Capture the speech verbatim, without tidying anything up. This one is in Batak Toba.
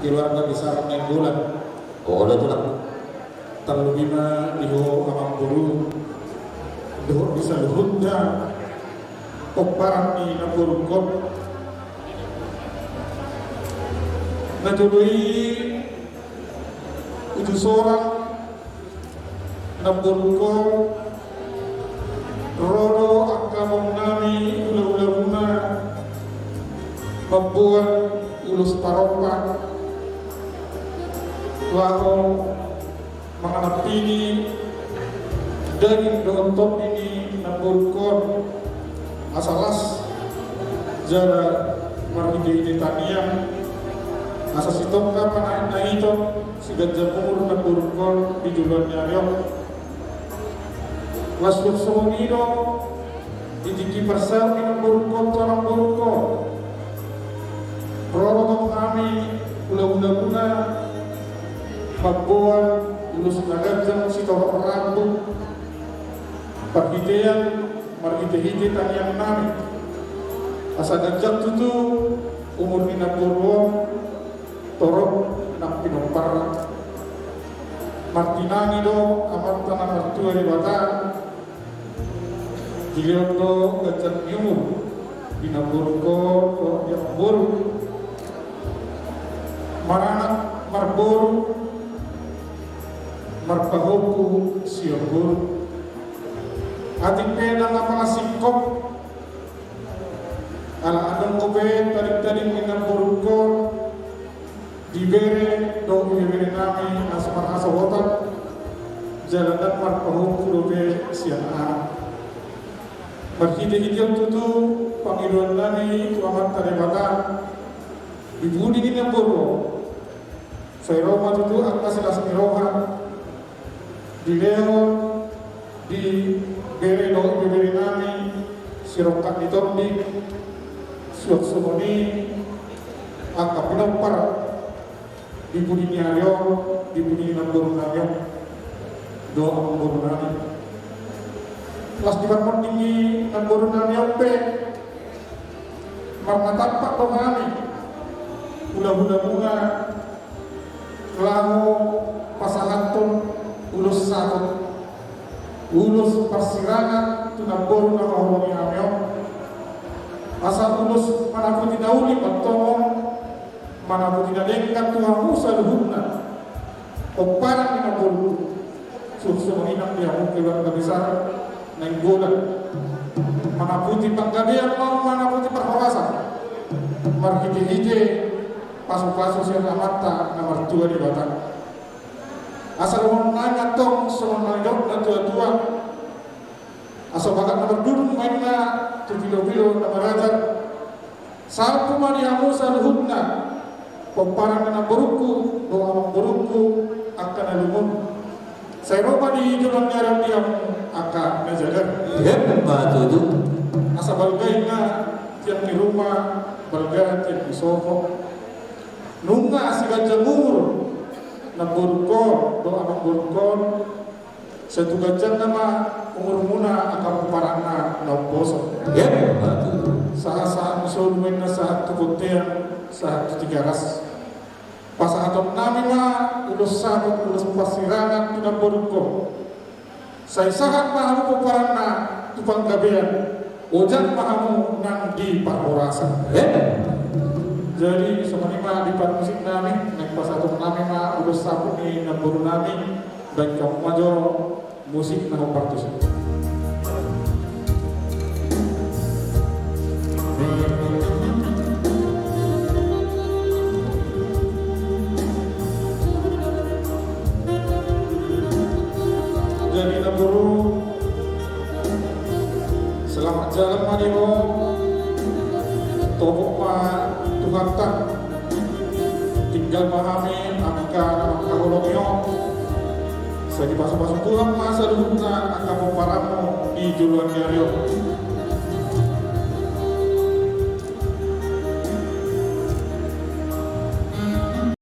Keluarga besar Nainggolan. Olo, Tulang. Tarlumobi ma di ho amangboru dohot di saluhutna pomparan ni namborungkon. Na jolo i uju sorang namborungkon, ro do angka among nami, hula-hula muna, mamboan ulos parompa laho mangalap ni daging dohot tondi ni namborungkon, asa las jala marhite-hite tangiang, asa sitongka panahit na hiton, siganjang umur namborungkon di joloan ni ari on. Las suang songon i do di tingki parsaut ni namborungkon tu amangborungkon. Ro do tong hami hula-hula muna mamboan ulos na ganjang sitorop rambu, parhitean marhite-hite tangiang nami, asa ganjang tutu umur ni namboru on torop nang pinomparna. Martinangi do Amanta na martua Debata, dilehon do ganjang ni umur di namborungkon dohot di amangboru. Maranak marboru, marpahompu sian boru. Atik pe ndang apala singkop, ala adong dope tading-tading ni namborungkon di bere dohot ibebere nami na so marhasohotan, jala ndang marpahompu dope sian anak. Marhite-hite on tutu pangidoan nami tu Amanta Debata, di pudi ni namboru on, sai ro ma tutu angka silas ni roha, dilehon di bere dohot ibebere nami sirongkap ni tondi, suang songon i angka pinompar di pudi ni ari on, di pudi ni namboru nami on dohot amangboru nami. Las di parmonding ni namboru nami on pe, marnatampak do hami hula-hula muna laho pasahathon ulos saput, ulos parsirangan tu namboru na maholongi hami on, asa ulos manaputi na uli ma antong on, manaputi na denggan tu hamu saluhutna pomparan ni namboru. Suang songon i nang di hamu keluarga besar Nainggolan, manaputi panggabean ma on, manaputi parhorasan, marhite-hite pasu-pasu sian Amanta na martua Debata. Asa dohonon nami ma antong songon na nidok na tua-tua: Asa bagat na marduduk ma inna tu pilo-pilo na marajar. Salpu ma di hamu saluhutna pomparan ni namborungku dohot amangborungku angka na lungun. Sai ro ma di joloan ni ari on di hamu angka na jagar. Emma tutu. Asa balga inna tiang ni ruma, balga tiang ni sopo. Nunga siganjang umur namborungkon dohot amangborungkon, sai tu ganjangna ma umurmuna angka pomparanna na umposo. Emma tutu. Sahat-sahat ni solu ma inna, sahat tu bontean, sahat tu Tigaras. Pasahaton nami ma ulos saput, ulos parsirangan tu namborungkon. Sai sahat ma hamu pomparanna tu panggabean, ojak ma hamu nang di parhorasan. Emma. Jadi songon i ma di parmusik nami, naeng pasahaton nami ma ulos saput ni namboru nami. Baen hamu ma jo musik na hombar tusi. Jadi namboru, selamat jalan ma di ho. Topot ma Tuhanta. Tinggal ma hami angka na mangkaholongi ho. Sai dipasu-pasu Tuhan ma saluhutna angka pomparanmu di joloan ni ari on.